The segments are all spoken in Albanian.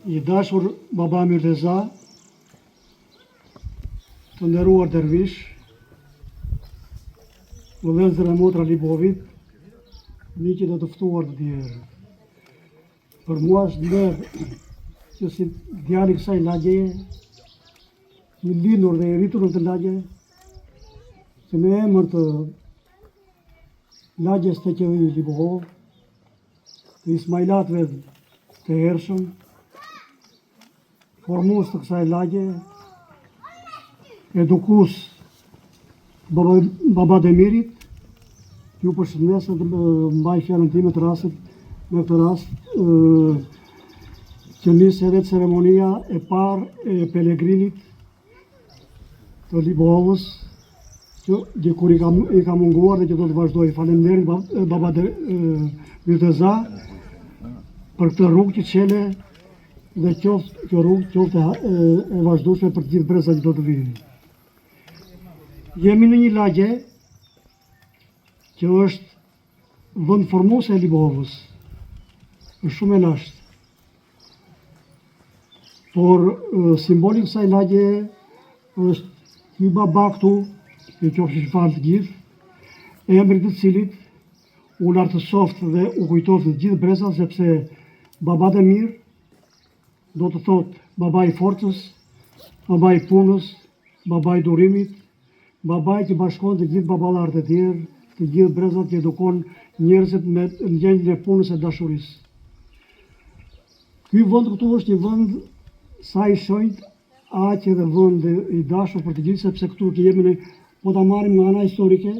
I dashur baba Myrteza, të nderuar dervish, vëllezër e motra libohovit, miq dhe të ftuar të tjerë. Për mua është nder që si djali i kësaj lagjeje, i lindur dhe i rritur në këtë lagje, që në emër të lagjes Teqelli Libohovë, të Ismailatëve të hershëm, formues të kësaj lagje, edukues Baba, Baba Demirit, ju përshëndes dhe të mbaj fjalën time të rastit në këtë rast që nis edhe ceremonia e parë e pelegrinit të Libohovës, që dikur i ka, i ka munguar dhe që do të vazhdojë. Faleminderit Baba de, Myrteza për këtë rrugë që çele dhe qoftë kjo rrugë qoftë e, e vazhdueshme për të gjithë brezat që do të vijnë. Jemi në një lagje që është vend formuese e Libohovës. Është shumë e lashtë. Por simboli i kësaj lagje është ky baba këtu, i qofshin falë të gjithë, emri të cilit u lartësoftë dhe u kujtoftë të gjithë brezat, sepse Baba Demir do të thotë baba i forcës, baba i punës, baba i durimit, babai që bashkon të gjithë baballarët e tjerë, të gjithë brezat që edukon njerëzit me ndjenjën e punës e dashurisë. Ky vend këtu është një vend sa i shenjtë, aq edhe vend i dashur për të gjithë, sepse këtu që jemi ne, po ta marrim nga ana historike,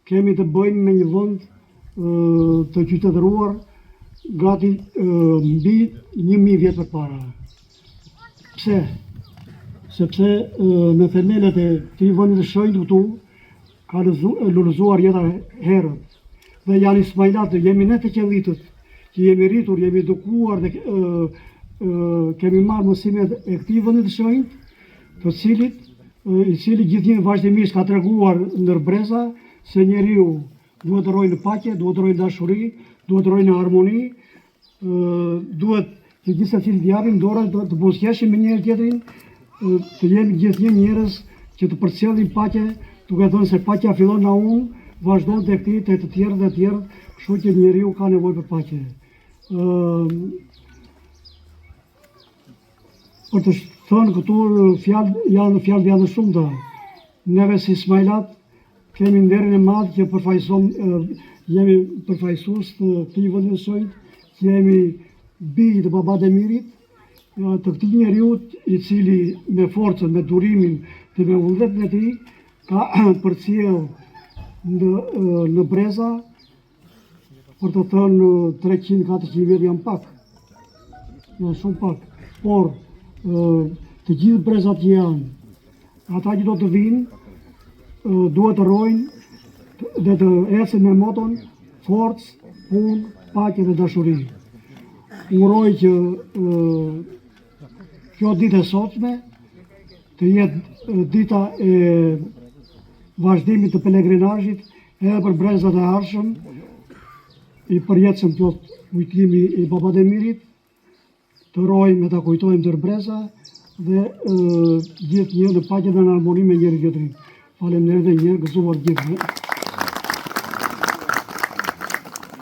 kemi të bëjmë me një vend të qytetëruar gati mbi 1000 vjet përpara. Pse? Sepse në themelet e këtij vendi të shenjtë këtu ka lulëzuar jeta herët. Dhe janë Ismailatët, jemi ne teqellitët, që jemi rritur, jemi edukuar dhe kemi marrë mësimet e këtij vendi të shenjtë, të cilit, i cili gjithnjë vazhdimisht ka treguar ndër breza se njeriu duhet të rrojë në paqe, duhet të rrojë në dashuri, duhet të rrojë në harmoni, duhet që gjithsecili të japim dorën, të, të buzëqeshim me njëri tjetrin, të jemi gjithnjë njerëz që të përcjellin paqe, duke thënë se paqja fillon nga unë, vazhdon tek ti, tek të tjerët dhe të tjerët, kështu që njeriu ka nevojë për paqe. Ë Për të thënë këtu fjalë janë fjalë janë të shumta. Neve si Ismailat kemi nderin e madh që përfaqëson jemi përfaqësues të këtij vendi të shenjtë, që jemi bij të Baba Demirit, të këtij njeriu i cili me forcën, me durimin dhe me vullnetin e tij ka përcjell në, në breza Për të thënë 300-400 vjet janë pak, janë shumë pak, por të gjithë brezat që janë, ata që do të vijnë, duhet të rrojnë dhe të ecin me moton forcë, punë, paqe dhe dashuri. Uroj që kjo ditë e sotme të jetë dita e vazhdimit të pelegrinazhit Edhe për brezat e ardhshëm, i përjetshëm qoftë kujtimi i Baba Demirit, të rrojmë e ta kujtojmë ndër breza dhe gjithnjë në paqe dhe në harmoni me njëri tjetrin. Faleminderit edhe një herë, gëzuar gjithëve.